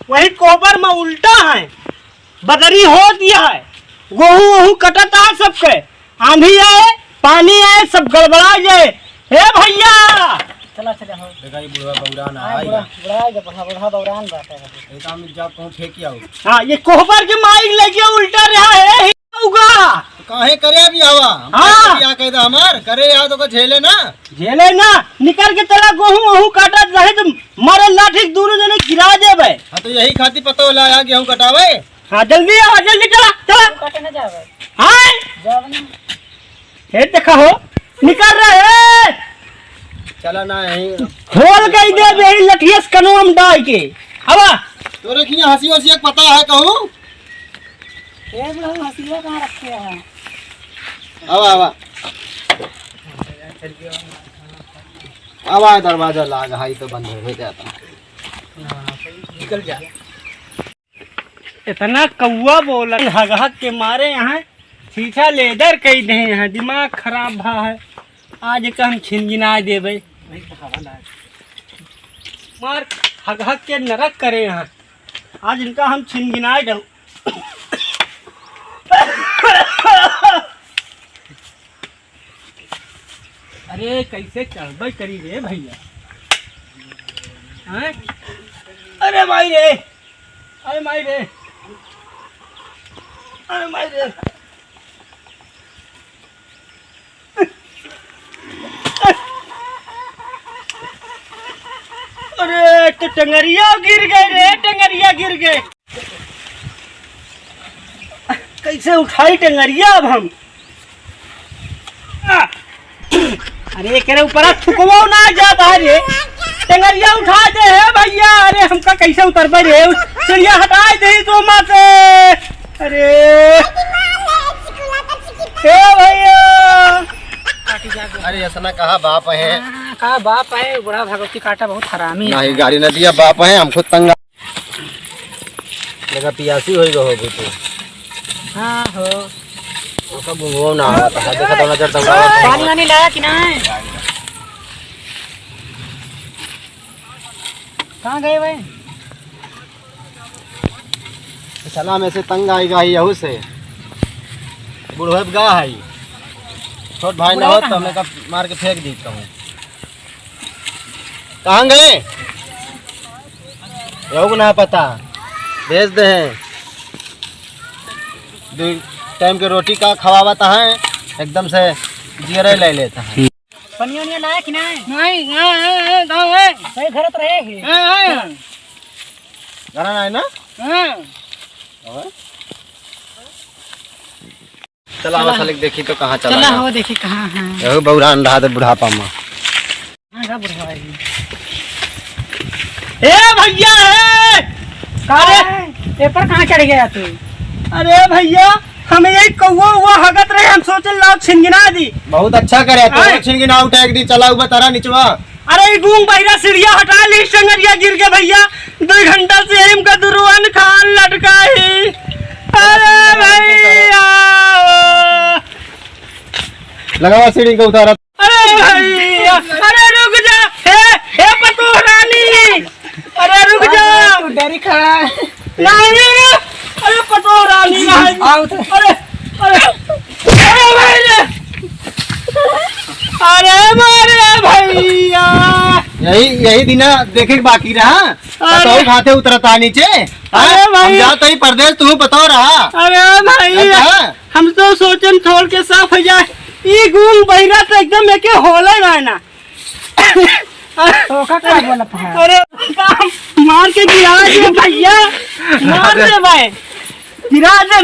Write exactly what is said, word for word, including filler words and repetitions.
वही कोहबर में उल्टा है, बदरी हो दिया है, गोहूँ वोहूँ कटत है सबके, आंधी आए, पानी आए, सब गड़बड़ा जाए। हे भैया! चला, चला, हो। देखा, ये बुढ़वा बौरान हाँ, है, बुढ़वा, आइगा। बुढ़वा आइगा, बुढ़वा, बुढ़वा बौरान बात है। ये तो हम जब कहूँ फेंक आओ। हाँ, ये कोहबर के माइक लगे उल्टा रहा है, ही होगा। तो काहे करे अभी हवा? हम हाँ। काहे अभी आ कह दे हमार? करे यार तो को झेले ना। झेले ना, निकल के चला गोहूँ वोहूँ काटत रहे तो मारे लाठी के दोनों जने गिरा देबे। हाँ, तो यही खातिर पता होला यार गेहूँ कटावे। हाँ, जल्दी आवा, जल्दी चला, चला। तू काटे ना जावे। हाँ? जावे ना। हे देखा हो, निकल रहे। चला ना यही। खोल के ही देबे, यही लठिया से कनवा में डाल के। आवा। तोरे खिया हंसी वसी एक पता है कहूँ? ए बुढ़ऊ, हंसिया कहाँ रखे हैं? आवा, आवा। आवा, दरवाजा लाग, हाई तो बंद हो जाता। निकल जा। इतना कौआ बोलन हक हक के मारे यहाँ, शीशा लेदर कई दे हैं, दिमाग खराब भा है। आज एक हम छिनगिनाए देबे। मार हक हक के नरक करे यहाँ। आज इनका हम छिनगिनाए दऊ। अरे, कैसे चढ़बे करी रे भैया? हैं? अरे माई रे, अरे माई रे, अरे माई रे। अरे, तो टंगरिया गिर गए रे, टंगरिया गिर गए। कैसे उठाई टंगरिया अब हम? आ! अरे, एकरे ऊपर थुकवो ना जात है रे। टंगरिया उठा दे हे भैया। अरे, हमका कैसे उतरबे रे? चिड़िया हटाई दे तो माँ से। अरे, ए भैया। अरे, ऐसा ना कहा बाप है। हाँ, कहा बाप है, बूढ़ा भगवती काटा बहुत हरामी है। नहीं, गाड़ी ना दिया, बाप है, हम खुद तंग। देखा, पियासी होई गो होगी तू। हाँ हो। ओका गुंगो ना आवत है, देखा तो नजर दौड़ा। पानी वानी लाया कि नहीं? कहाँ गए भाई? साला में से तंग आई गा यहू से। बुढ़वे गा है। छोट भाई ना हो तो हमें का मार के फेंक दी कहूँ। कहाँ गए? यहू को ना पता। भेज दे हैं। दो टाइम के रोटी का खवावत है, एकदम से जियरे ले लेता है। पनिया उनिया लाया कि नहीं? नहीं, हाँ, हाँ, हाँ, गाँव है। सही घरत रहे ही। हाँ, हाँ। घरा नहीं ना? हाँ। और? चला, चला। बस हलिक देखी तो कहाँ चला चला गया। हो, देखी कहाँ है। यहू बौरान रहा तो बुढ़ापा में। कहाँ का बुढ़वा है? ए भैया, ए! का अरे! है? ए पर कहाँ चढ़ गया तू? अरे भैया, हम यही कौआ उआ हगत रहे, हम सोचल लाओ छिनगिना दी। बहुत अच्छा करे, तो आए। छिनगिना उठा एक दिन चला हुआ तारा निचवा। अरे, ई गूंग बहिरा सीढ़िया हटा ली, टंगरिया गिर के भैया, दो घंटा से हमका दुरुअन खान लटका ही। अरे भैया। लगावा सीढ़ी के उतारा। अरे भैया, अरे रुक जा, हे, हे पतोह रानी, अरे रुक जा। तू डरी खड़ा है। नहीं, अरे पतोह रानी नहीं। आओ तो। अरे, अरे, अरे भाई रे। अरे मारे भैया। यही, यही दिना देखे के बाकी रहा। अरे। पतोह खाते उतरता नीचे। अरे हाँ? भाई। हम जात ही परदेस, तू पतोह रहा। अरे भाई। अच्छा। हम तो सोचन छोड़ के साफ हो जाए। ई गूंग बहिरा तो एकदम एके होले ना ना। ओका का बोलत है? अरे, मार के गिरा दे भैया, मार दे भाई, गिरा दे।